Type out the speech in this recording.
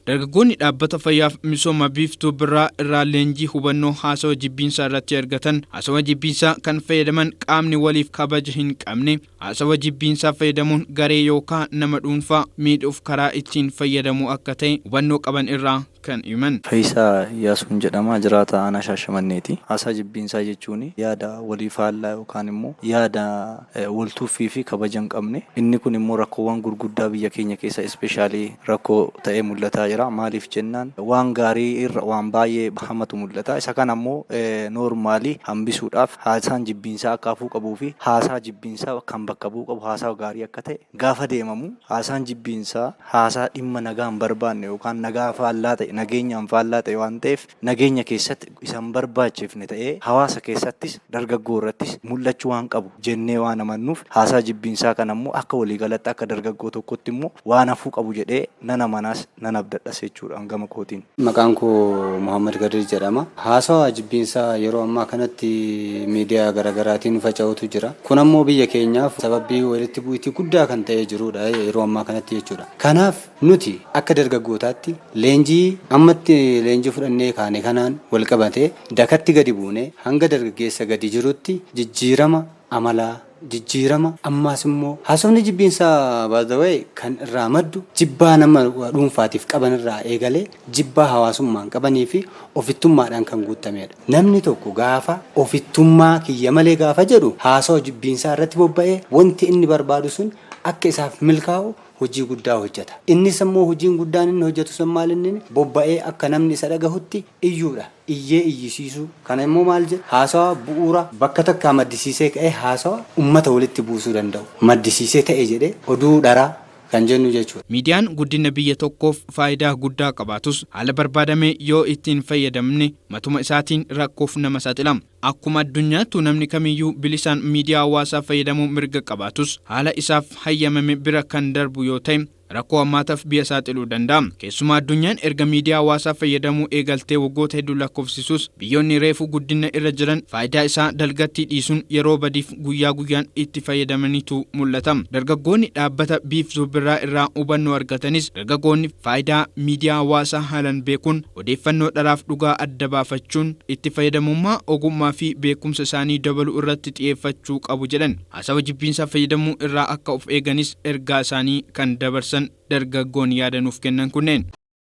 Dargaggoonni dhaabbata fayyaaf misooma Biiftuu Birraa irraa leenjii hubannoo haasawa jibbiinsaa irratti argatan, haasawa jibbiinsaa kan fayyadaman qaamni waliif kabaja hin qabne, haasawa jibbiinsaa fayyadamuun garee yookaa nama dhuunfaa miidhuuf karaa ittiin fayyadamuu akka ta'e hubannoo qaban irraa kan himan. Fayisaa Iyyaasuun jedhama. Jiraataa aanaa Shaashamanneeti. Haasaa jibbiinsaa jechuun yaada walii faallaa yookaan immoo yaada wal tuffii fi kabaja hin qabne. Inni kun immoo rakkoowwan gurguddaa biyya keenya keessa especially rakkoo ta'ee mul'ataa jira. Maaliif jennaan, waan gaarii irra waan baay'ee hamatu mul'ata. Isa kana immoo normally hambisuudhaaf haasaan jibbiinsaa akka hafuu qabuu fi haasaa jibbiinsaa kan bakka bu'uu qabu haasaa gaarii akka ta'e gaafa deemamu, haasaan jibbiinsaa haasaa dhimma nagaa hin barbaanne yookaan nagaa faallaa ta'e, nageenyaan faallaa ta'e waan ta'eef, nageenya keessatti isa hin barbaachifne ta'ee hawaasa keessattis dargaggoo irrattis mul'achuu waan qabu jennee waan amannuuf, haasaa jibbiinsaa kana immoo akka waliigalatti akka dargaggoo tokkotti immoo waan hafuu qabu jedhee nan amanaas, nan abdadhas jechuudha gama kootiin. Maqaan koo Muhammad Kadir jedhama. Haasawaa jibbiinsaa yeroo ammaa kanatti miidiyaa garaagaraatiin faca'utu jira. Kun ammoo biyya keenyaaf sababii walitti bu'iitii guddaa kan ta'ee jirudha yeroo ammaa kanatti jechuudha. Kanaaf nuti akka dargaggootaatti leenjii ammatti leenjii fudhannee kaane kanaan wal qabatee dakatti gadi buunee hanga dargaggeessa gadi jirutti jijjiirama amalaa, jijjiirama ammaas immoo haasofni jibbiinsaa, by the way, kan irraa maddu jibbaa nama dhuunfaatiif qaban irraa eegalee jibbaa hawaasummaan qabanii fi ofittummaadhaan kan guutamedha. Namni tokko gaafa ofittummaa kiyya malee gaafa jedhu haasawa jibbiinsaa irratti bobba'ee wanti inni barbaadu sun akka isaaf milkaa'u hojii guddaa hojjeta. Innis immoo hojiin guddaan inni hojjetu sun maal? Inni bobba'ee akka namni isa dhagahutti iyyuudha. Iyyee iyyisiisuu. Kana immoo maal jedha? Haasawa bu'uura bakka takkaa maddisiisee ka'ee haasawa ummata walitti buusuu danda'u maddisiisee ta'e jedhee oduu dharaa kan jennu jechuudha. Miidiyaan guddina biyya tokkoof faayidaa guddaa qabaatus, haala barbaadame yoo ittiin fayyadamne matuma isaatiin rakkoof nama saaxila. Akkuma addunyaattuu namni kamiyyuu bilisaan miidiyaa hawaasaa fayyadamuu mirga qabaatus, haala isaaf hayyamame bira kan darbu yoo ta'e rakkoo hammaataaf biyya saaxiluu danda'a. Keessumaa addunyaan erga miidiyaa hawaasaa fayyadamuu eegaltee waggoota hedduu lakkoofsisus, biyyoonni reefu guddina irra jiran faayidaa isaa dalgatti dhiisuun yeroo badiif guyyaa guyyaan itti fayyadamaniitu mul'ata. Dargaggoonni dhaabbata Biiftuu Birraa irraa hubannoo argatanis, dargaggoonni faayidaa miidiyaa hawaasaa haalan beekuun odeeffannoo dharaaf dhugaa adda baafachuun itti fayyadamummaa ogummaa fi beekumsa isaanii dabaluu irratti xiyyeeffachuu qabu jedhan. Haasawa jibbiinsaa fayyadamuu irraa akka of eeganis ergaa isaanii kan dabarsan dargaggoon yaada nuuf kennan kunneen.